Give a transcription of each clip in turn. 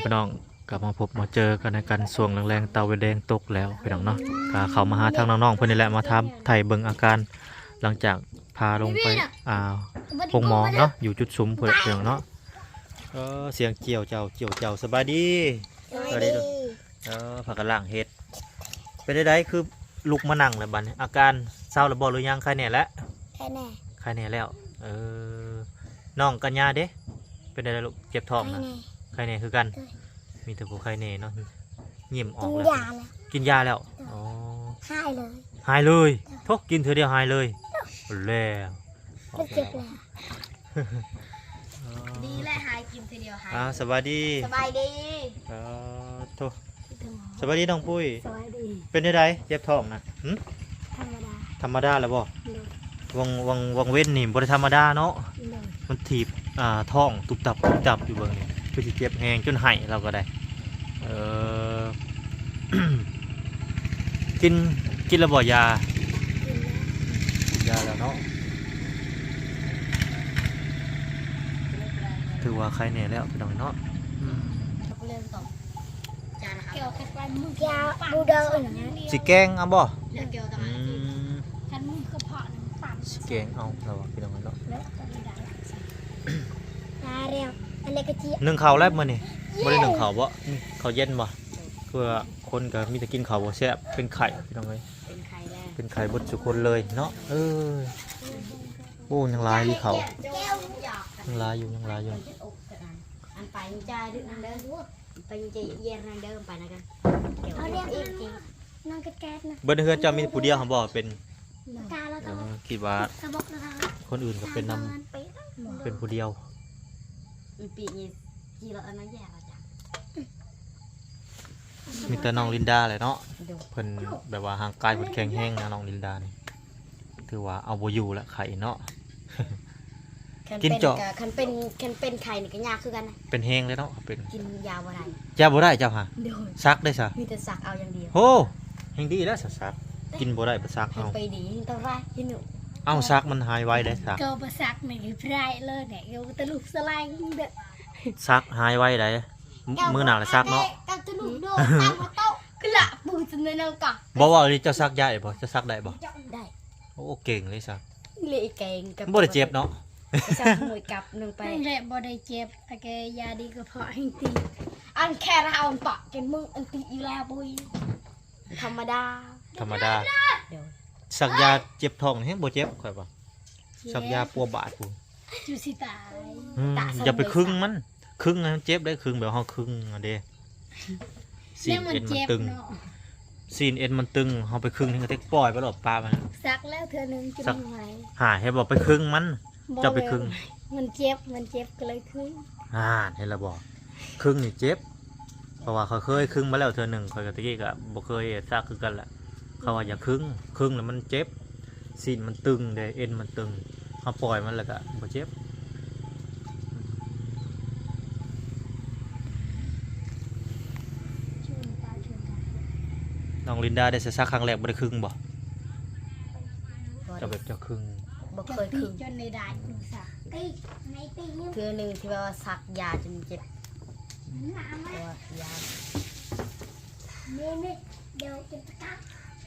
ພີ່ນ້ອງ ກັບມາພົບມາເຈີກັນໃນກັນຊ່ວງແລງໆ ຕາເວັນແດງຕົກແລ້ວພີ່ນ້ອງເນາະ. ກະເຂົ້າມາຫາທາງນ້ອງໆເພິ່ນນີ້ແຫຼະ ມາຖາມໄຖ່ເບິ່ງອາການ ຫຼັງຈາກພາລົງໄປ ອ່າ ໂຮງໝໍເນາະ ຢູ່ຈຸດສຸມພຸ້ນແຫຼະພີ່ນ້ອງເນາະ. ເອີ ສຽງກ່ຽວເຈົ້າ ກ່ຽວເຈົ້າ. ສະບາຍດີ. ສະບາຍດີ. ເອີ ພາກັນລ້າງເຫັດ. ເປັນໃດໆ ຄືລຸກມານັ່ງແລ້ວບັດນີ້ ອາການເຊົາແລ້ວບໍ່ ຫຼືຍັງ? ໄຄແນ່ແລ້ວ? ໄຄແນ່. ໄຄແນ່ແລ້ວ. ເອີ ນ້ອງກັນຍາເດ ເປັນໃດລະລູກ? ເຈັບທ້ອງນະ? ໄຄແນ່. ໄຄແນ່ຄືກັນ. ໂດຍ. ມີແຕ່ຜູ້ໄຄແນ່ເນາະ ຍິ້ມອອກແລ້ວ. ກິນຢາແລ້ວ. ກິນຢາແລ້ວ. ໂດຍ. ອໍ ຫາຍເລີຍ. ຫາຍເລີຍ. ໂທ້ ກິນເທື່ອດຽວຫາຍເລີຍ. ໂດຍ. ແລ້ວ ບໍ່ເຈັບແລ້ວ. ອໍ ດີແລ້ວ ຫາຍ ກິນເທື່ອດຽວຫາຍ. ອ່າ ສະບາຍດີ. ສະບາຍດີ. ເອີ ໂທ້ ສະບາຍດີນ້ອງປຸ້ຍ. ສະບາຍດີ. ເປັນໃດ ເຈັບທ້ອງນະ? ຫຶ? ທຳມະດາ. ທຳມະດາແລ້ວບໍ່? ໂດຍ. ວັງ ວັງ ວັງເວັນນີ້ບໍ່ໄດ້ທຳມະດາເນາະ. ໂດຍ. ມັນຖີບ ອ່າ ທ້ອງຕຸບຕັບຕຸບຕັບຢູ່ເບິ່ງນີ້ ຄືຊິເຈັບແຮງ ຈົນໄຫ້ລາວກໍໄດ້. ເອີ ກິນ ກິນແລ້ວບໍ່ຢາ? ກິນແລ້ວ. ກິນຢາແລ້ວເນາະ. ຖືວ່າໄຄແນ່ແລ້ວພີ່ນ້ອງເນາະ. ອືມ ຊິແກງເອົາບໍ່? ອືມ ຊິແກງເອົາລະວ່າພີ່ນ້ອງເນາະ. ໜຶ້ງເຂົ້າແລ້ວມື້ນີ້. ບໍ່ໄດ້ໜຶ້ງເຂົ້າບໍ່? ເຂົ້າເຢັນບໍ່? ຄືວ່າຄົນກໍມີແຕ່ກິນເຂົ້າບໍ່ແຊບ ເປັນໄຂ້ພີ່ນ້ອງເອີຍ. ເປັນໄຂ້ແລ້ວ ເປັນໄຂ້ເບິດສູ່ຄົນເລີຍເນາະ. ເອີ ໂອ້ ຍັງຫຼາຍຢູ່ເຂົ້າ ຍັງຫຼາຍຢູ່ ຍັງຫຼາຍຢູ່. ອັນໄປຈະດຶກນັ້ນເດີ ໄປຈະເຢັນນັ້ນເດີ ໄປນະກັນ. ເບິດເຮືອນເຈົ້າມີຜູ້ດຽວຫັ້ນບໍ່ເປັນ? ເອີ ຄິດວ່າຄົນອື່ນກໍເປັນນຳ ເປັນຜູ້ດຽວ. ມີແຕ່ນ້ອງລິນດາແຫຼະເນາະ. ໂດຍ. ເພິ່ນແບບວ່າຮ່າງກາຍເພິ່ນແຂງແຮງນະ ນ້ອງລິນດານີ້ ຖືວ່າເອົາບໍ່ຢູ່ລະໄຂ້ເນາະ. ຄັນ ກິນ ເປັນ ເຈາະ ກະ ຄັນເປັນ ຄັນເປັນໄຂ້ນີ້ກໍຍາກຄືກັນນະ. ເປັນແຮງເລີຍເນາະ ເປັນ ກິນຢາບໍ່ໄດ້. ຢາບໍ່ໄດ້ເຈົ້າຫາ? ໂດຍ. ສັກໄດ້ຊະ? ມີແຕ່ສັກເອົາຢ່າງດຽວ. ໂອ້ ແຮງດີແລ້ວ ສັກ ສັກ ກິນບໍ່ໄດ້ໄປສັກເອົາ. ໄປດີ ອັນຕະລາຍ ເອົາ ສັກມັນຫາຍໄວເດ້ສັກ. ກໍບໍ່ສັກນີ້ໄດ້ເລີຍນີ້ ກໍຕະລຸກສະໄລເດີ. ສັກຫາຍໄວໃດ. ມື້ໜ້າລະສັກເນາະ. ບໍ່ເວົ້າອີ່ຫຼີ ເຈົ້າສັກຢາໄດ້ບໍ່? ເຈົ້າສັກໄດ້ບໍ່? ໄດ້. ໂອ້ ເກັ່ງເລີຍຊະ. ບໍ່ໄດ້ເຈັບເນາະ. ສັກໝວຍກັບໜຶ່ງໄປ ນັ້ນແຫຼະ ບໍ່ໄດ້ເຈັບ. ອາແກຢາດີກະເພາະແຮງຕີ ອັນແຄ່ເຮົາປະກິນມື້ອັນຕີອີກແລ້ວປຸ້ຍ. ທຳມະດາ ທຳມະດາ. ໂດຍ. ສັກຢາເຈັບທ້ອງແຮງບໍ່ເຈັບ ຂ້ອຍວ່າ. ສັກຢາປົວບາດພຸ້ນ ຈຸຊິຕາຍ. ອືມ ຢ່າໄປຄຶງມັນ ຄຶງໃຫ້ມັນເຈັບໄດ໋ ຄຶງແບບເຮົາຄຶງຫັ້ນເດ້. ຊີ້ນເອັນມັນຕຶງ ຊີ້ນເອັນມັນຕຶງ ເຮົາໄປຄຶງນີ້ກໍເຕັກປ່ອຍໄປໂລດ ປາມັນ. ສັກແລ້ວເທື່ອໜຶ່ງ ຈົນໄຫວ. ຫາ ເຫັນບໍ່ ໄປຄຶງມັນ. ເຈົ້າໄປຄຶງ ມັນເຈັບ ມັນເຈັບກໍເລີຍຄຶງ. ອ່າ ເຫັນແລ້ວບໍ່ ຄຶງນີ້ເຈັບ. ເພາະວ່າຂ້ອຍເຄີຍຄຶງມາແລ້ວເທື່ອໜຶ່ງ ຂ້ອຍກໍຕະກີ້ກໍບໍ່ເຄີຍສັກຄືກັນແຫຼະ. ເຂົາວ່າຢ່າຄຶງ ຄຶງແລ້ວມັນເຈັບ ຊີ້ນມັນຕຶງເດ້ ເອັນມັນຕຶງ. ເຮົາປ່ອຍມັນແລ້ວກໍບໍ່ເຈັບ. ນ້ອງລິນດາໄດ້ສັກຄັ້ງແລກ ບໍ່ໄດ້ຄຶງບໍ່? ບໍ່ໄດ້. ເຈົ້າແບບເຈົ້າຄຶງ ບໍ່ເຄີຍຄຶງ ຈົນໄດ້ໄດ້ລູກສາວ. ເທື່ອໜຶ່ງທີ່ແບບວ່າສັກຢາຈົນເຈັບ ເພາະວ່າຢາ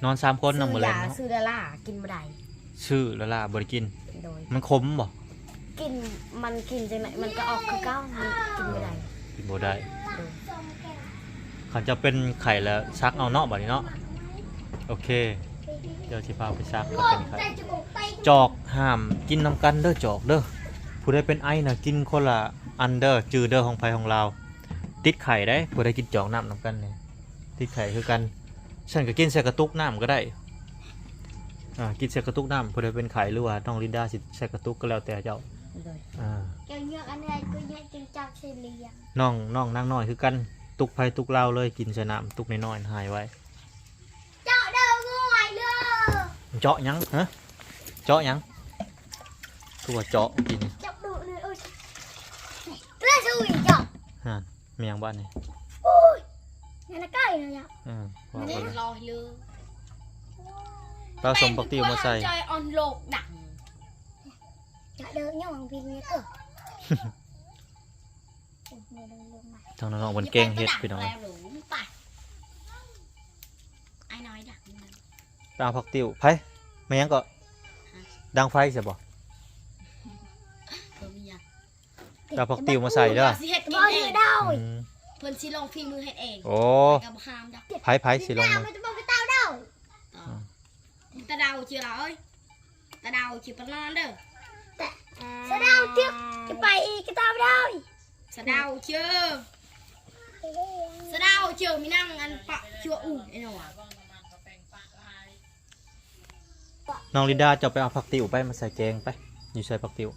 ນອນສາມຄົນນຳ ມື້ແລງເນາະ. ຊື້ລາລາກິນບໍ່ໄດ້ ຊື້ລາລາບໍ່ໄດ້ກິນ. ໂດຍ. ມັນຂົມບໍ່? ກິນ ມັນກິນຈັ່ງໃດມັນກໍອອກຄືເກົ່າ ມັນກິນບໍ່ໄດ້ ກິນບໍ່ໄດ້. ໂດຍ. ຄັນເຈົ້າເປັນໄຂ້ແລ້ວສັກເອົາເນາະ ບາດນີ້ເນາະ. ໂອເຄ ດຽວຊິພາໄປສັກ ເປັນໄຂ້. ຈອກຫ້າມກິນນຳກັນເດີ ຈອກເດີ. ຜູ້ໃດເປັນໄອນະ ກິນຄົນລະອັນເດີ ຈື່ເດີ ຂອງໃຜຂອງລາວ. ຕິດໄຂ້ໄດ໋ ຜູ້ໃດກິນຈອກນ້ຳນຳກັນນີ້ ຕິດໄຂ້ຄືກັນ. ຊັ້ນກໍກິນໃສ່ກະຕຸກນ້ຳກໍໄດ້. ອ່າ ກິນໃສ່ກະຕຸກນ້ຳ ຜູ້ໃດເປັນໄຂ້ ຫຼືວ່ານ້ອງລິນດາຊິໃສ່ກະຕຸກກໍແລ້ວແຕ່ເຈົ້າ. ໂດຍ. ອ່າ ເຈົ້າຍົກອັນໃດກໍຍົກ ຈຶ່ງຈັກຊິລ້ຽງ. ນ້ອງ ນ້ອງນາງນ້ອຍຄືກັນ ຕຸກໃຜຕຸກລາວເລີຍ ກິນໃສ່ນ້ຳຕຸກນ້ອຍໆ ຫາຍໄວ. ເຈາະເດີ ງວຍເດີ. ເຈາະຫຍັງ? ຮະ ເຈາະຫຍັງ? ຄືວ່າເຈາະກິນ. ຈັບດູນີ້ ໂອ້ຍ ເພື່ອຊຸຍເຈາະ. ຫັ້ນ ແມ່ນຫຍັງບາດນີ້? ໂອ້ຍ ນັ້ນນະໄກ່ນະ. ເອີ ວ່າ ມັນເຮັດລອຍເລີຍ. ຕາສົມບັກຕິວມາໃສ່ ເຈາະເດີ ຍ້ອນໂລກດັງ. ເຈາະເດີ ຍ້ອນພິນນີ້ເກີດ. ໂອ້ຍ ບໍ່ໄດ້ລົງມາ. ທາງນ້ອງໆເພິ່ນແກງເຫັດພີ່ນ້ອງເອີຍ. ໄອ້ນ້ອຍດັກ ໄປເອົາຜັກຕິ້ວ. ໃຜ? ແມ່ນຫຍັງເກາະ? ດັງໄຟຊະບໍ່? ເອີ ມີຫຍັງ? ໄປເອົາຜັກຕິ້ວມາໃສ່ເດີ. ຊິເຮັດກິນເອງ. ອືມ ເພິ່ນຊິລອງຝີມືເຮັດເອງ. ໂອ້ ກໍບໍ່ຫ້າມດອກ. ໃຜ ໃຜຊິລອງມື? ຕາດາວເຈີລາເອີຍ ຕາດາວເຈີປະນອນເດີ. ສະດາວເຈີ ຈະໄປອີກກະຕາວດາວ ສະດາວເຈີ ສະດາວເຈີ ມີນັງອັນປະຈົວອູ້ ໄອ້ໜໍ. ນ້ອງລິນດາ ເຈົ້າໄປເອົາຜັກຕິ້ວໄປ ມາໃສ່ແກງໄປ. ຢູ່ໃສຜັກຕິ້ວ?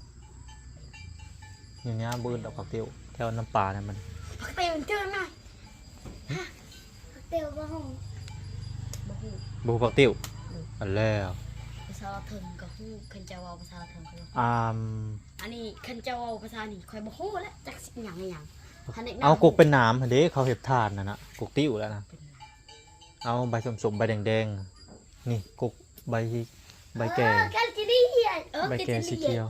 ຢູ່ນີ້ ບໍ່ອື່ນດອກຜັກຕິ້ວ ແຖວນ້ຳປານະມັນ. ຜັກຕິ້ວເຈີນະ ຜັກຕິ້ວບໍ່ຮູ້ ບໍ່ຮູ້ ບໍ່ຮູ້ຜັກຕິ້ວ. ອືມ ອັນແລ້ວ ພາສາລາວເທິງກໍຮູ້ ຄັນເຈົ້າເວົ້າພາສາລາວເທິງກໍຮູ້. ອາມ ອັນນີ້ຄັນເຈົ້າເວົ້າພາສານີ້ ຂ້ອຍບໍ່ຮູ້ແຫຼະ ຈັກຊິຫຍັງອີຫຍັງ. ເອົາກົກເປັນໜາມຫັ້ນເດ້ ເຂົາເຮັດຖ່ານຫັ້ນນະ ກົກຕິ້ວແລ້ວນະ. ເອົາໃບສົ້ມໆ ໃບແດງໆ ນີ້ ກົກໃບ ໃບແກ່ ເອີ ແກນຊິເລຍ ເອີ ໃບແກ່ສີຂຽວ.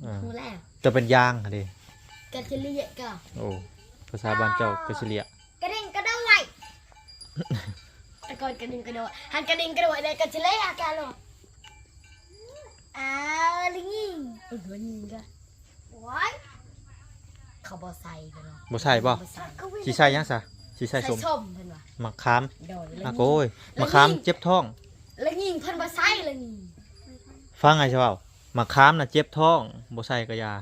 ເອີ ຮູ້ແລ້ວ ຈະເປັນຢາງຫັ້ນເດ້ ແກນຊິເລຍກໍ. ໂອ້ ພາສາບ້ານເຈົ້າ ກະຊິເລຍ ກະດິ່ງກະໂດຍ. ແຕ່ກ່ອນກະດິ່ງກະໂດຍ ຫັ້ນກະດິ່ງກະໂດຍ ແລ້ວກະຊິເລຍກະໂລ. ອ້າວ ລະຍິງ ເອີ ລະຍິງກະ ໂອ້ຍ ເຂົາບໍ່ໃສ່ເພິ່ນວ່າ ບໍ່ໃສ່ບໍ່? ບໍ່ໃສ່. ຊິໃສ່ຫຍັງຊະ? ຊິໃສ່ ໃສ່ສົ້ມ ສົ້ມເພິ່ນວ່າ ໝາກຂາມ. ໂດຍ ອາໂກຍ ໝາກຂາມເຈັບທ້ອງ. ລະຍິງເພິ່ນບໍ່ໃສ່ ລະຍິງ. ຟັງອ້າຍຊິເວົ້າ ໝາກຂາມນະເຈັບທ້ອງ ບໍ່ໃສ່ກະຢ່າ.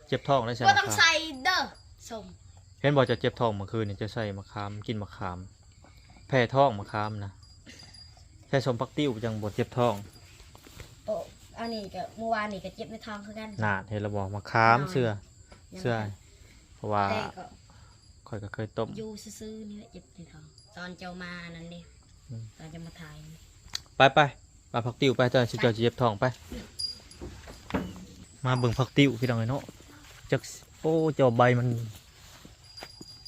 ເຈັບທ້ອງໄດ້ໃສ່ ບໍ່ຕ້ອງໃສ່ເດີ ສົ້ມ. ເຫັນບໍ່ ເຈົ້າເຈັບທ້ອງມື້ຄືນນີ້ ເຈົ້າໃສ່ໝາກຂາມ ກິນໝາກຂາມ ແພ້ທ້ອງໝາກຂາມນະ. ໃສ່ສົ້ມຜັກຕິ້ວຈັ່ງບໍ່ເຈັບທ້ອງ. ໂອ້ ອັນນີ້ກໍ ມື້ວານນີ້ກໍເຈັບໃນທ້ອງຄືກັນ. ນານ ເຫັນແລ້ວບໍ່ ໝາກຂາມ ເຊື່ອ ເຊື່ອ ເພາະວ່າຂ້ອຍກໍເຄີຍຕົ້ມ ຢູ່ຊື່ໆນີ້ແຫຼະເຈັບໃນທ້ອງ. ຕອນເຈົ້າມານັ້ນເດ້ ອືມ ຕອນເຈົ້າມາຖ່າຍ. ໄປໆ ເອົາຜັກຕິ້ວໄປ ເຈົ້າຊິເຈັບທ້ອງໄປ. ມາເບິ່ງຜັກຕິ້ວພີ່ນ້ອງເອີຍເນາະ. ຈັກ ໂອ້ ເຈົ້າໃບມັນ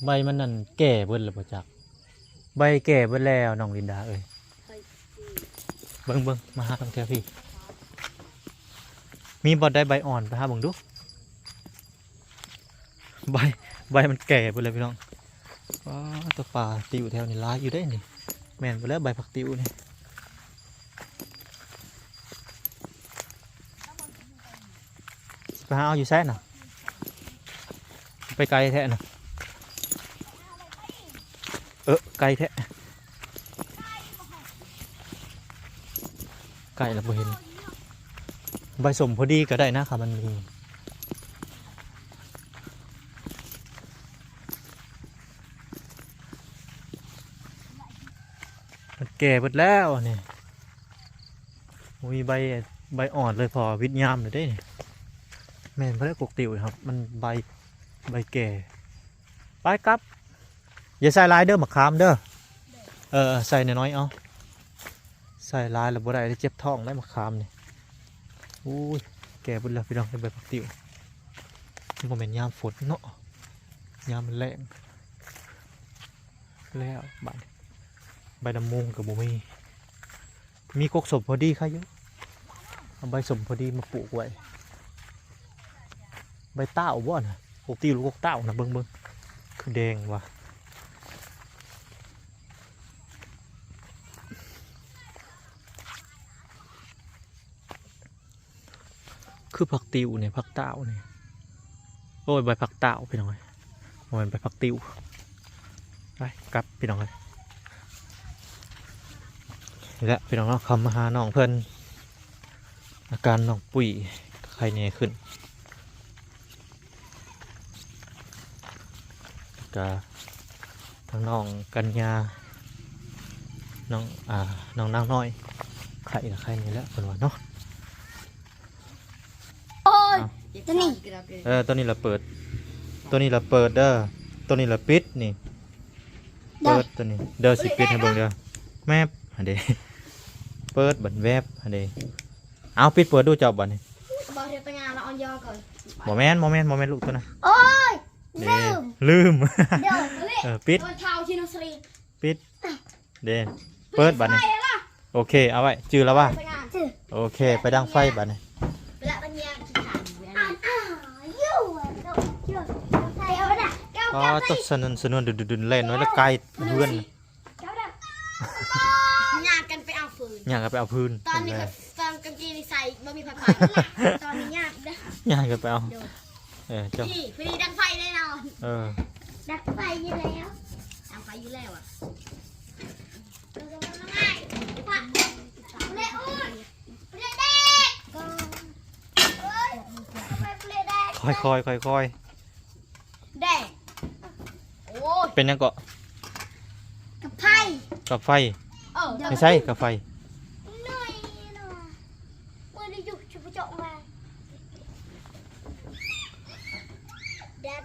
ໃບມັນນັ້ນແກ່ເບິດແລ້ວບໍ່ຈັກ ໃບແກ່ເບິດແລ້ວນ້ອງລິນດາເອີຍ. ເບິ່ງໆ ມາຫາທາງແຖວພີ້ ມີບໍ່ໄດ້ໃບອ່ອນ ໄປຫາເບິ່ງດູ. ໃບ ໃບມັນແກ່ເບິດແລ້ວພີ່ນ້ອງ. ອໍ ຕົວປາຕິ້ວແຖວນີ້ຫຼາຍຢູ່ເດ້ນີ້. ແມ່ນບໍ່ແລ້ວໃບຜັກຕິ້ວນີ້. ໄປຫາເອົາຢູ່ໃສນະ? ໄປໄກແທ້ນະ. ເອີ ໄກແທ້. ໃກ້ແລ້ວບໍ່ເຫັນ. ໃບສົ້ມພໍດີກໍໄດ້ນະ ຄັນມັນມີ. ມັນແກ່ເບິດແລ້ວນີ້. ບໍ່ມີໃບ ໃບອ່ອນເລີຍ ເພາະວ່າວິດຍາມແລ້ວເດ້ນີ້. ແມ່ນບໍ່ໄດ້ກົກຕິ້ວນີ້ ມັນໃບ ໃບແກ່. ໄປກັບ. ຢ່າໃສ່ຫຼາຍເດີ ໝາກຂາມເດີ. ເອີ ໃສ່ນ້ອຍໆ ເອົາ. ໃສ່ຫຼາຍແລ້ວບໍ່ໄດ້ເດ້ ເຈັບທ້ອງໄດ໋ໝາກຂາມນີ້. ໂອ້ຍ ແກ່ເບິດແລ້ວພີ່ນ້ອງ ໃບຜັກຕິ້ວ. ບໍ່ແມ່ນຍາມຝົນເນາະ ຍາມມັນແລ້ງ. ແລ້ວບາດນີ້ ໃບນຳໂມງກໍບໍ່ມີ. ມີກົກສົ້ມພໍດີໄຄຢູ່ ເອົາໃບສົ້ມພໍດີມາປູກໄວ້. ໃບຕ້າວບໍ່ນະ? ກົກຕິ້ວ ຫຼື ກົກຕ້າວນະ? ເບິ່ງໆ ຄືແດງວ່າ. ຄືຜັກຕິ້ວນີ້ ຜັກຕ້າວນີ້. ໂອ້ຍ ໃບຜັກຕ້າວພີ່ນ້ອງເອີຍ ບໍ່ແມ່ນໃບຜັກຕິ້ວ. ໄປກັບພີ່ນ້ອງເອີຍ. ນີ້ແຫຼະພີ່ນ້ອງເນາະ ເຂົ້າມາຫານ້ອງເພິ່ນ ອາການນ້ອງປຸ້ຍໄຄແນ່ຂຶ້ນ. ກະທາງນ້ອງກັນຍາ ນ້ອງ ອ່າ ນ້ອງນາງນ້ອຍ ໄຂ້ລະໄຂ້ນີ້ແຫຼະເພິ່ນວ່າເນາະ. ໂອ້ຍ ເອົາ ຕົວນີ້ ເອີ ຕົວນີ້ລະເປີດ ຕົວນີ້ລະເປີດເດີ ຕົວນີ້ລະປິດນີ້ ເປີດຕົວນີ້ເດີ ຊິປິດໃຫ້ເບິ່ງເດີ. ແມບຫັ້ນເດ້ ເປີດບັດແວບຫັ້ນເດ້. ເອົາ ປິດເປີດດູເຈົ້າບັດນີ້. ບໍ່ແມ່ນ ບໍ່ແມ່ນ ບໍ່ແມ່ນລູກຕົວນັ້ນ. ໂອ້ຍ ເດ້ ລືມ ລືມ ເດີ ເອີ ປິດ ປິດເດ້ ເປີດບັດນີ້. ໂອເຄ ເອົາໄວ້ ຈື່ແລ້ວວ່າ ໂອເຄ ໄປດັງໄຟບັດນີ້. ປ້າດ ສະໜວນ ສະໜວນ ດຸນໆ ແລ່ນໄວ້ແລ້ວໃກ້ເຮືອນ ເຈົ້າເດີ ຍ່າງກັນໄປເອົາຟືນ ຍ່າງກັນໄປເອົາຟືນ ຕອນນີ້ກໍ ຕອນກາງເກງນີ້ໃສ່ບໍ່ມີໃຜໄປ ຕອນນີ້ຍາກເດີ ຍ່າງກັນໄປເອົາ ໂດຍ ເອີ ເຈົ້າ ນີ້ ພໍດີດັງໄຟແນ່ນອນ ເອີ ດັງໄຟຢູ່ແລ້ວ ດັງໄຟຢູ່ແລ້ວອະ ຄ່ອຍໆ ຄ່ອຍໆ ແດງ ໂອ້ຍ ເປັນຫຍັງເກາະ ກະໄຟ ກະໄຟ ເອີ ຢູ່ໃສກະໄຟ ນ້ອຍນະ ມື້ນີ້ຢູ່ຊຸບເຈາະມາ ແດດ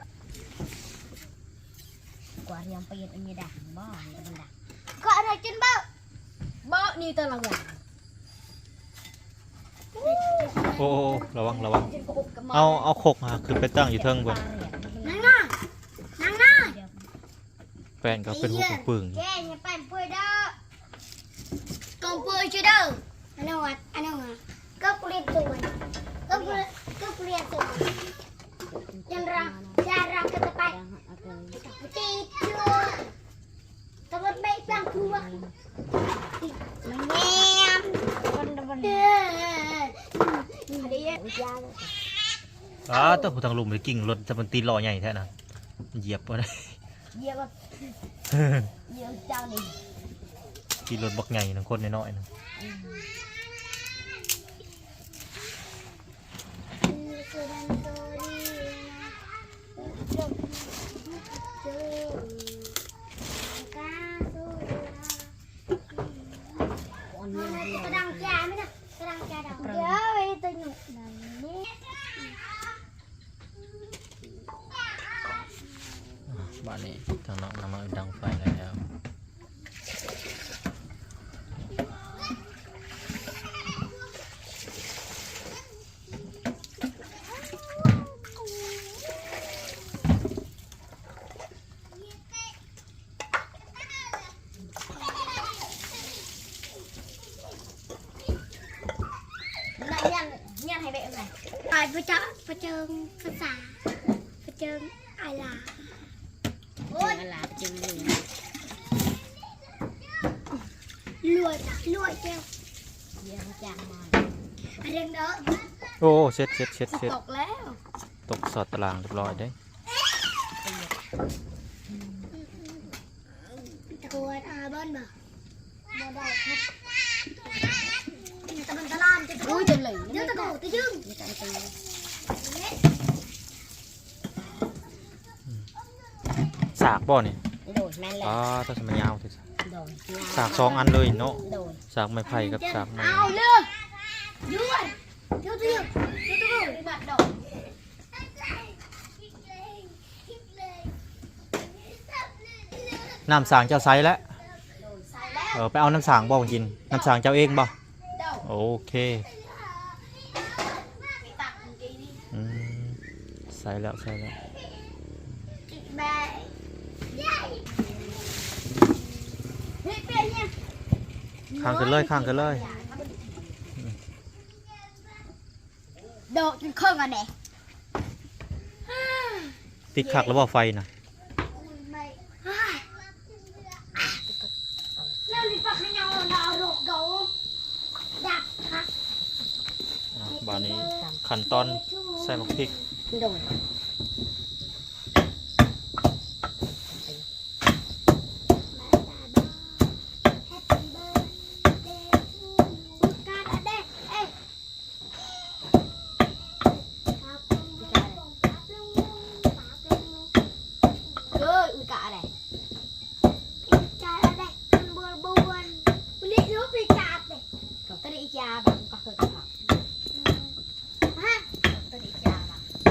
ກວ່າຮຽນໄປເຮັດອັນນີ້ດາບໍ່ ມັນດາ ກໍອະໄລກິນບໍ່ ບໍ່ ນີ້ຕະລະວັນ ໂອ້ ລະວັງ ລະວັງ ເອົາ ເອົາຄົກຫາຂຶ້ນໄປຕັ້ງຢູ່ເທິງພຸ້ນ ນາງນ້ອຍ ນາງນ້ອຍ ແປ້ນກໍເປັນຫົວປຶ້ງ ແກຢ່າໄປເປີດເດີ ກໍເປີດເດີ ອະນຸວັດ ອະນຸວັດ ກໍກູລຽນຕົວ ກໍກູ ກໍກູລຽນຕົວ ຍັນຣະ ຢ່າຣະກໍຈະໄປ ຕິດຢູ່ ອ້າ ຕົວຜູ້ທາງລຸ່ມໄປກິ້ງລົດ ຈະມັນຕີນລໍ້ໃຫຍ່ແທ້ນະ ຢຽບບໍ່ໄດ້ ຢຽບ ຢຽບເຈົ້ານີ້ ຂີ່ລົດບັກໃຫຍ່ນຳຄົນນ້ອຍໆນະ. ບາດນີ້ທາງນ້ອງນຳມາດັງໄຟແລ້ວ. ຍຽນ ຍຽນໃຫ້ແບບໃດ ໄປປະເຈີ ປະເຈີພາສາ ປະເຈີອາລາ ໂອ້ຍ ອາລາຈຶ່ງ ລວຍ ລວຍແກ້ວ ຮຽນມາຈາກມາ ຮຽນເດີ ໂອ້ ເສັດ ເສັດ ເສັດ ເສັດ ຕົກແລ້ວ ຕົກສອດຕາລາງຮຽບຮ້ອຍເດ້. ຕະໂກນອາເບິ່ນບໍ່ ບໍ່ໄດ້ຄັບ ຕະເບິ່ນຕະລາມ ໂອ້ຍ ຈະເລີຍ ເດີ ຕະໂກນຕະຍຶງ ສາກບໍ່ນີ້? ໂດຍ ແມ່ນແລ້ວ ອໍ ຕາສະມາຍາວແທ້ ໂດຍ ສາກສອງອັນເລີຍເນາະ ໂດຍ ສາກໄມ້ໄຜ່ກັບສາກໄມ້ ເອົາເລີຍ ຢູ່ ຢູ່ ຢູ່ ຢູ່ ຢູ່ ຢູ່ ດອກ ນ້ຳສາງເຈົ້າໃສແລ້ວ? ເອີ ໄປເອົານ້ຳສາງບໍ່ກິນ? ນ້ຳສາງເຈົ້າເອງບໍ່? ໂອເຄ ອືມ ໃສແລ້ວ ໃສແລ້ວ ຄ້າງຂຶ້ນເລີຍ ຄ້າງຂຶ້ນເລີຍ. ດອກຈົນເຄິ່ງອັນເດ ຕິດຄັກແລ້ວບໍ່ໄຟນະ? ອ່າ ບາດນີ້ຂັ້ນຕອນໃສ່ໝາກພິກ ໂດຍ.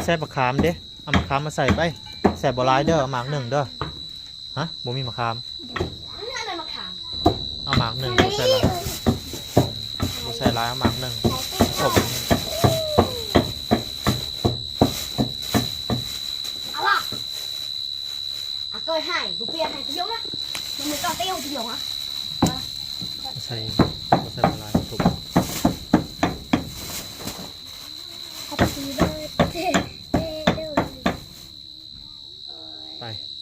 ໃສ່ບັກຂາມເດ້ ເອົາບັກຂາມມາໃສ່ໄປ ໃສ່ບໍ່ຫຼາຍເດີ ເອົາໝາກໜຶ່ງເດີ. ຮະ ບໍ່ມີໝາກຂາມ ເອົາໝາກໜຶ່ງ ບໍ່ໃສ່ຫຼາຍ ບໍ່ໃສ່ຫຼາຍ ເອົາໝາກໜຶ່ງ ສົມ ເອົາລະ ອາ ເກີດໃຫ້ ບໍ່ປ່ຽນໃຫ້ຕະຍົງນະ ມັນກໍຕະຍົງ ຕະຍົງອະ ໃສ່ ບໍ່ໃສ່ຫຼາຍ ສົມ Happy birthday to you ໄປ.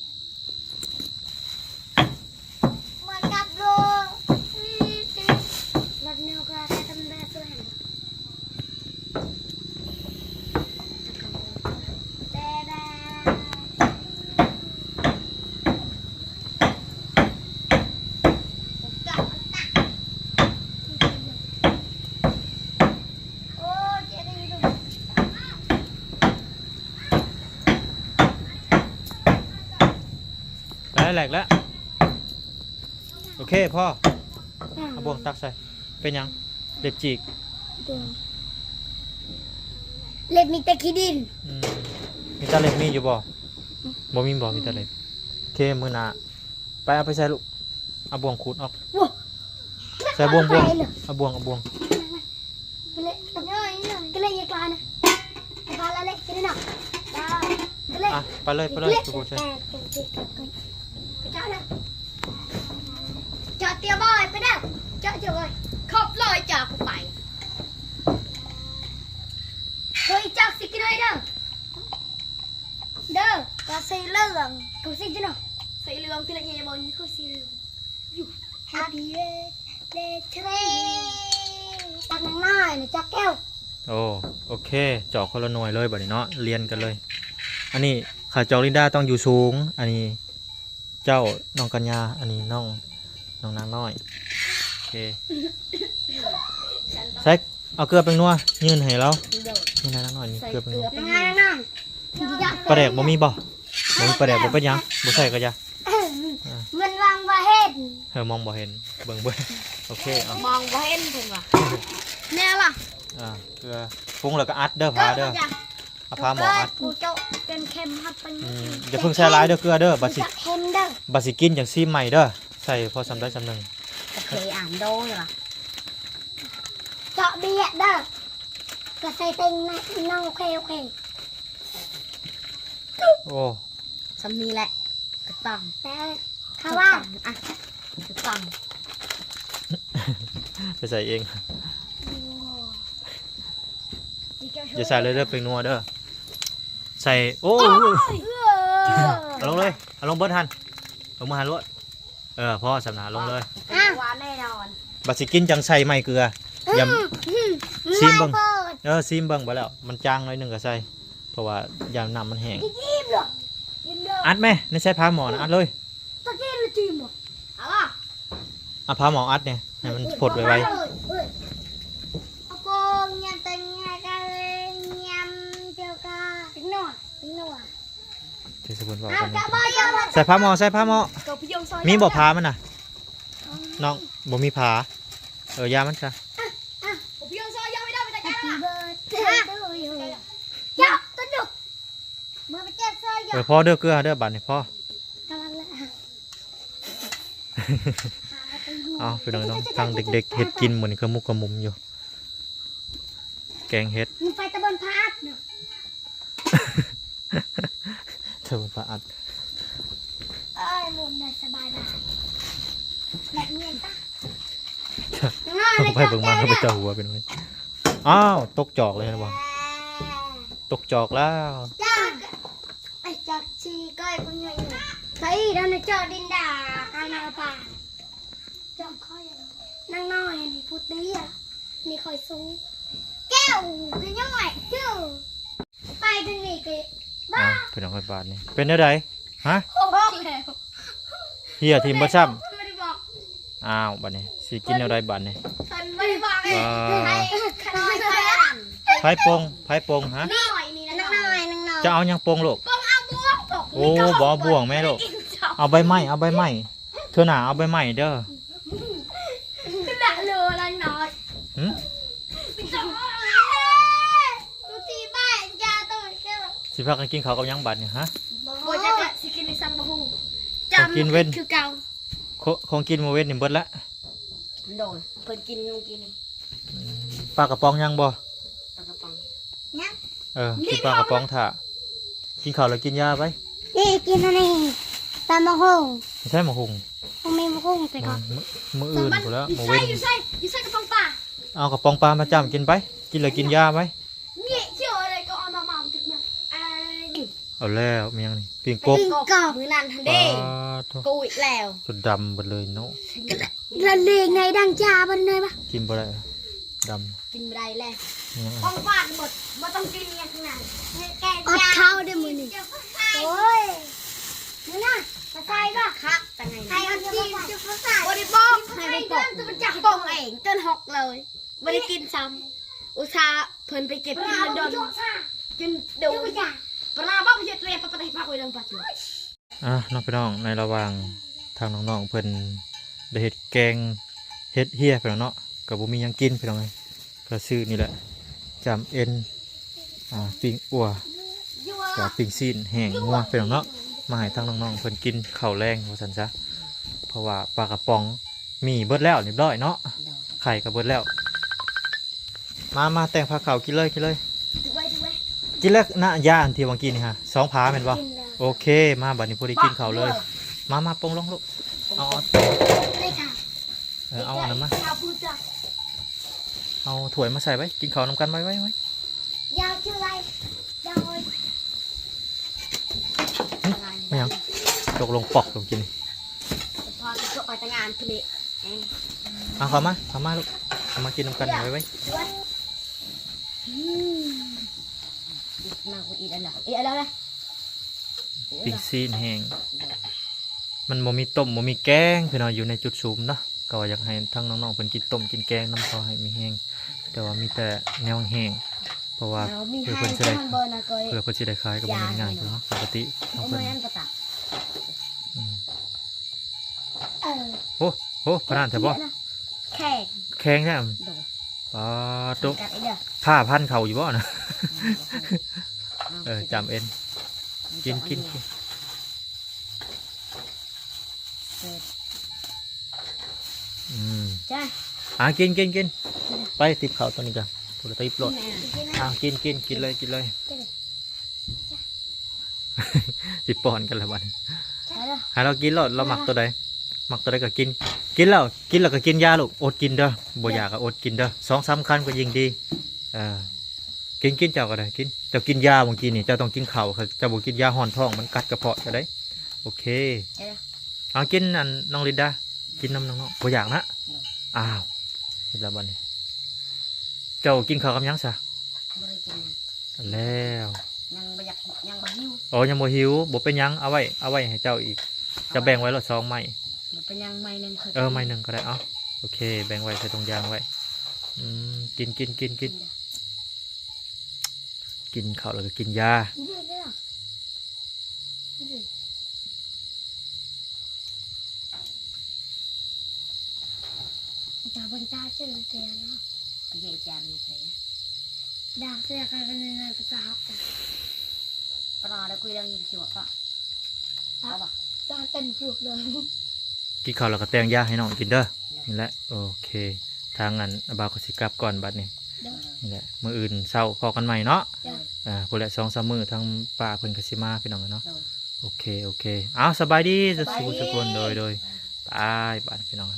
ກແລ້ວ. ໂອເຄ ພໍ. ອາ ເອົາບ່ວງຕັກໃສ່. ເປັນຫຍັງ? ເລັບຈີກ. ເລັບມີແຕ່ຂີ້ດິນ. ອືມ ມີແຕ່ເລັບມີຢູ່ບໍ່? ບໍ່ມີບໍ່? ມີແຕ່ເລັບ. ໂອເຄ ມື້ໜ້າ ໄປເອົາໄປໃສ່ລູກ. ເອົາບ່ວງຂູດອອກ. ໂອ້ ໃສ່ບ່ວງ ບ່ວງ ເອົາບ່ວງ ເອົາບ່ວງ. ກະເລີຍ ກະເລີຍ ກະເລີຍ ກະເລີຍ ກະເລີຍ ອ່ະ ໄປເລີຍ ໄປເລີຍ ທຸກຄົນ. ເຈາະເດີ ເຈາະຕຽວບອຍ ໄປເດີ ເຈາະ ເຈາະເດີ ຂອບລອຍຈາກກູໄປ. ເຮີ້ຍ ຈັກຊິກິນເລີຍເດີ ເດີ ກະສີເຫຼືອງ ກະສີເຫຼືອງ ສີເຫຼືອງ ທີລະເຍບອນ ຄືສີເຫຼືອງ. ຢູ່ Happy birthday to you ຕັກນ້ອຍໆ ນະ ຈັກແກ້ວ. ໂອ້ ໂອເຄ ຈອກຄົນລະໜ່ວຍເລີຍບາດນີ້ເນາະ ລຽນກັນເລີຍ. ອັນນີ້ຂ້າຈອກລິນດາຕ້ອງຢູ່ສູງ. ອັນນີ້ເຈົ້ານ້ອງກັນຍາ ອັນນີ້ນ້ອງ ນ້ອງນາງນ້ອຍ. ໂອເຄ ໃສ່ ເອົາເກືອແປ້ງນົວຍື່ນໃຫ້ລາວ ໂດຍ ນີ້ນະ ນາງນ້ອຍນີ້ ໃສ່ເກືອແປ້ງນົວ ປາແດກບໍ່ມີບໍ່? ບໍ່ມີປາແດກບໍ່ເປັນຫຍັງ ບໍ່ໃສ່ກໍຢ່າ. ມັນມອງບໍ່ເຫັນ ເອີ ມອງບໍ່ເຫັນ ເບິ່ງ ເບິ່ງ ໂອເຄ ເອົາ ມອງບໍ່ເຫັນເພິ່ນວ່າ ແນວລະ ອ່າ ເກືອ ປຸງແລ້ວກໍອັດເດີ ພາເດີ ເອົາພາໝໍອັດ. ກູເຈາະເປັນເຂັມຮັດໄປ ອືມ ຢ່າເພິ່ງໃສ່ຫຼາຍເດີເກືອເດີ ບາດຊິ ເຂັມເດີ ບາດຊິກິນຈັ່ງຊີມໃໝ່ເດີ ໃສ່ພໍສ່ຳໃດສ່ຳໜຶ່ງ. ໂອເຄ ອ່ານໂດຍວ່າ ເຈາະເບຍເດີ ກໍໃສ່ເຕັງນະ ນ້ອງ ໂອເຄ ໂອເຄ. ໂອ້ ສ່ຳນີ້ແຫຼະ ຖືກຕ້ອງ ແຕ່ເຂົາວ່າ ຖືກຕ້ອງ ອ່ະ ຖືກຕ້ອງ ໄປໃສ່ເອງ. ໂອ້ ຢ່າໃສ່ເລີຍເດີ ແປ້ງນົວເດີ ໃສ່ ໂອ້ຍ ເອົາລົງເລີຍ ເອົາລົງເບິດຫັ້ນ ລົງມາຫາໂລດ. ເອີ ພໍສ່ຳນະ ລົງເລີຍ ອ່ະ ວ່າແນ່ນອນ. ບັດຊິກິນຈັ່ງໃສ່ໃໝ່ເກືອ ອືມ ຢ່າ ອືມ ຊີມເບິ່ງ ເອີ ຊີມເບິ່ງ ບໍ່ແລ້ວ ມັນຈາງໜ້ອຍໜຶ່ງກໍໃສ່ ເພາະວ່າຢ້ານນ້ຳມັນແຫ້ງ. ອັດແມ ໃນໃສ່ພາໝໍນະ ອັດເລີຍ. ຕະກີ້ລະຈີມບໍ່ ເອົາລະ ເອົາພາໝໍອັດແນ່ ໃຫ້ມັນພົດໄວໆ. ເອີຍ ເອີຍ ເອົາໂກງຍາມແຕ່ງງານກັນ ຍາມເຈົ້າກະ ເດັກນ້ອຍ ເດັກນ້ອຍ ທີ່ສະບຸນເວົ້າກັນ ໃສ່ພາໝໍ ໃສ່ພາໝໍ. ມີບໍ່ພາມັນນະ ນ້ອງ? ບໍ່ມີພາ ເອີ ຢ່າມັນຊະ. ເອີ ພໍເດີເກືອເດີ ບາດນີ້ພໍ. ເອົາ ພີ່ນ້ອງເນາະ ທາງເດັກໆເຮັດກິນມື້ນີ້ກະມຸກກະມຸມຢູ່ ແກງເຫັດ ໄປຕະເບິ່ນພະອັດເນາະ ຕະເບິ່ນພະອັດ. ເອີຍ ໝູນໄດ້ສະບາຍບາຍ ແບບນີ້ຕະ ໄປເບິ່ງມາ ເຂົາໄປເຈົ້າຫົວເປັນໄງ. ອ້າວ ຕົກຈອກເລີຍເຫັນບໍ່ ຕົກຈອກແລ້ວ. ໄປຈັກຊີກ້ອຍຜູ້ໃຫຍ່ ໄປນຳເຈາະດິນດາ ອານາປາ ເຈາະຂ້ອຍ ນາງນ້ອຍນີ້ຜູ້ເຕ້ຍ ນີ້ຂ້ອຍສູງ ແກ້ວຄືຍັງໃໝ່ຄື ໄປທາງນີ້ກໍ ອ້າວ ພີ່ນ້ອງເອີຍ ບາດນີ້ເປັນແນວໃດ? ຮະ ຫົກແລ້ວ ເຫື່ອຖິ້ມເບິດຊ້ຳ. ອ້າວ ບາດນີ້ຊິກິນແນວໃດບາດນີ້? ເພິ່ນບໍ່ໄດ້ບອກເລີຍ ໃຜ ໃຜປົງ ໃຜປົງ ຮະ? ນ້ອຍນີ້ນະ ນ້ອຍ ນ້ອຍ ຈະເອົາຫຍັງປົງລູກ? ປົງເອົາບ່ວງ ໂອ້ ບໍ່ເອົາບ່ວງແມ່ລູກ ເອົາໃບໄມ້ ເອົາໃບໄມ້ ເທື່ອໜ້າເອົາໃບໄມ້ເດີ. ຫື? ຊິພາກັນກິນເຂົ້າກັບຫຍັງບາດນີ້ ຮະ? ບໍ່ຈັກລະ ຊິກິນອີ່ຫຍັງ ບໍ່ຮູ້ ຂອງກິນເວັນ ຄືເກົ່າ ຂອງ ຂອງກິນມື້ເວັນນີ້ເບິດລະ. ໂດຍ ເພິ່ນກິນມື້ກີ້ນີ້. ອືມ ປາກະປ໋ອງຍັງບໍ່? ປາກະປ໋ອງຍັງ. ເອີ ກິນປາກະປ໋ອງຖ້າ ກິນເຂົ້າແລ້ວກິນຢາໄປ. ນີ້ກິນອັນນີ້ ຕຳບັກຫຸ່ງ ໃສ່ບັກຫຸ່ງ ບໍ່ມີບັກຫຸ່ງໃສ່ກ່ອນ ມື້ ມື້ອື່ນພຸ້ນແຫຼ້ວ ມື້ເວັນ. ຢູ່ໃສ ຢູ່ໃສກະປ໋ອງປາ? ເອົາກະປ໋ອງປາມາຈ້ຳກິນໄປ ກິນແລ້ວກິນຢາໄປ. ເອົາແລ້ວ ມີຫຍັງນີ້? ປີ້ງກົບ ປີ້ງກົບ ມື້ນັ້ນຫັ້ນເດ້ ປາດໂທ້ ກຸຍແລ້ວ ຈົນດຳເບິດເລີຍເນາະ. ລະເລໄງດັງຈາບັນເລີຍວະ ກິນບໍ່ໄດ້ ດຳ ກິນບໍ່ໄດ້ແລ້ວ. ຂອງຫວານໝົດ ບໍ່ຕ້ອງກິນຫຍັງທັງນັ້ນ. ອດເຂົ້າເດ້ມື້ນີ້. ໂອ້ຍ ມື້ໜ້າມາໃສ່ບໍ່ ຄັກຈັ່ງໃດ ໃຫ້ເອົາຈີນຈຸດປະສາດ ບໍ່ໄດ້ບອກ ໃຫ້ໄປປົງ ປົງເອງ ຈົນຫົກເລີຍ. ບໍ່ໄດ້ກິນຊ້ຳ ອຸດສ່າເພິ່ນໄປເກັບກິນດົນ ຈົນໂດນ ປະລາບໍ່ໄປເຮັດເລຍ ປະປະເຕະປາໂອຍດັງປາຈຸ. ອ່າ ເນາະພີ່ນ້ອງ ໃນລະຫວ່າງທາງນ້ອງໆເພິ່ນໄດ້ເຮັດແກງເຫັດເຫ້ຍພີ່ນ້ອງເນາະ ກໍບໍ່ມີຫຍັງກິນພີ່ນ້ອງເອີຍ ກໍຊື້ນີ້ແຫຼະ ຈ້ຳເອັນ ອ່າ ປີ້ງອົ່ວ ກະປີ້ງຊີ້ນແຫ້ງງົວພີ່ນ້ອງເນາະ ມາໃຫ້ທາງນ້ອງໆເພິ່ນກິນເຂົ້າແລງວ່າຊັ້ນຊະ ເພາະວ່າປາກະປ໋ອງມີເບິດແລ້ວຮຽບຮ້ອຍເນາະ ໄຂ່ກໍເບິດແລ້ວ ມາ ມາ ແຕ່ງພາເຂົ້າ ກິນເລີຍ ກິນເລີຍ ກິນແລ້ວນະ ຢາອັນທີ່ວ່າກີ້ນີ້ຫະ ສອງພາແມ່ນບໍ່? ໂອເຄ ມາ ບັດນີ້ພໍດີກິນເຂົ້າເລີຍ ມາ ມາ ປົງລົງລູກ ເອົາ ເອົາ ເອີ ເອົາອັນນັ້ນມາ ເອົາຖ້ວຍມາໃສ່ໄວ້ ກິນເຂົ້ານຳກັນໄວໆ ໄວ ຢາວເຈີໄລ ຢາວ ຫຶ ແມ່ນຫຍັງ? ຕົກລົງປອກລົງກິນ ພໍຕົກໄປແຕ່ງງານພຸ້ນເດ ເອີ ເອົາເຂົ້າມາ ເຂົ້າມາລູກ ເຂົ້າມາກິນນຳກັນໄວໆ ມາອີກອັນລະ ອີກອັນລະ ປີ້ງຊີ້ນແຫ້ງ ມັນບໍ່ມີຕົ້ມ ບໍ່ມີແກງ ພີ່ນ້ອງ ຢູ່ໃນຈຸດຊຸມເນາະ ກໍວ່າຢາກໃຫ້ທັງນ້ອງໆເພິ່ນກິນຕົ້ມກິນແກງນຳ ເພາະໃຫ້ມີແຮງ ແຕ່ວ່າມີແຕ່ແນວແຫ້ງ ເພາະວ່າເພື່ອເພິ່ນຊິໄດ້ ເພື່ອເພິ່ນຊິໄດ້ຂາຍກໍບໍ່ແມ່ນງ່າຍເນາະ ປົກກະຕິຂອງເພິ່ນ ອືມ ໂອ້ ໂອ້ ຂະໜາດແທ້ບໍ່? ແຂງ ແຂງແທ້ ໂດຍ ປາໂຕ ກັດອີກເດີ ຜ້າພັນເຂົ້າຢູ່ບໍ່ນະ? ເອີ ຈ້ຳເອັນ ກິນ ກິນ ກິນ ອືມ ຈ້າ ອ່າ ກິນ ກິນ ກິນ ໄປຕິບເຂົ້າຕົວນີ້ຈ້າ ຜູ້ລະຕິບໂລດ ອ່າ ກິນ ກິນ ກິນເລີຍ ກິນເລີຍ ຊິປ້ອນກັນລະບັດນີ້ ໃຫ້ລາວກິນໂລດ ລາວມັກຕົວໃດ ມັກຕົວໃດກໍກິນ ກິນແລ້ວ ກິນແລ້ວກໍກິນຢາລູກ ອົດກິນເດີ ບໍ່ຢາກກໍອົດກິນເດີ ສອງສາມຄຳກໍຍິ່ງດີ ເອີ ກິນ ກິນ ເຈົ້າກໍໄດ້ກິນ ເຈົ້າກິນຢາມື້ກີ້ນີ້ ເຈົ້າຕ້ອງກິນເຂົ້າ ເຈົ້າບໍ່ກິນຢາຮ້ອນທ້ອງ ມັນກັດກະເພາະເຈົ້າໄດ໋ ໂອເຄ ເອົາກິນ ອັນ ນ້ອງລິນດາ ກິນນຳນ້ອງໆ ບໍ່ຢາກນະ ອືມ ອ້າວ ເຮັດແລ້ວບັດນີ້ ເຈົ້າກິນເຂົ້າກັບຫຍັງຊະ? ບໍ່ໄດ້ກິນຫຍັງ ແລ້ວ ຍັງບໍ່ຢາກ ຍັງບໍ່ຫິວ ໂອ້ ຍັງບໍ່ຫິວ ບໍ່ເປັນຫຍັງ ເອົາໄວ້ ເອົາໄວ້ໃຫ້ເຈົ້າອີກ ເຈົ້າແບ່ງໄວ້ໂລດສອງໄມ້ ບໍ່ເປັນຫຍັງ ໄມ້ໜຶ່ງ ເອີ ໄມ້ໜຶ່ງກໍໄດ້ ເອົາ ໂອເຄ ແບ່ງໄວ້ໃສ່ຖົງຢາງໄວ້ ອືມ ກິນ ກິນ ກິນ ກິນ ກິນເຂົ້າແລ້ວກໍກິນຢາ ກິນເຂົ້າແລ້ວກໍແຕ່ງຢາໃຫ້ນ້ອງກິນເດີ ນີ້ແຫຼະ ໂອເຄ ທາງອັນ ບ່າວກໍຊິກັບກ່ອນບັດນີ້ ນີ້ແຫຼະ ມື້ອື່ນເຊົ້າພໍ້ກັນໃໝ່ເນາະ ເອີ ພຸ້ນແຫຼະ ສອງສາມມື້ທາງປ້າເພິ່ນກໍຊິມາ ພີ່ນ້ອງເອີຍເນາະ ໂອເຄ ໂອເຄ ເອົາ ສະບາຍດີ ສະບາຍດີ ທຸກຄົນ ໂດຍ ໂດຍ ໄປ ບາດນີ້ ພີ່ນ້ອງ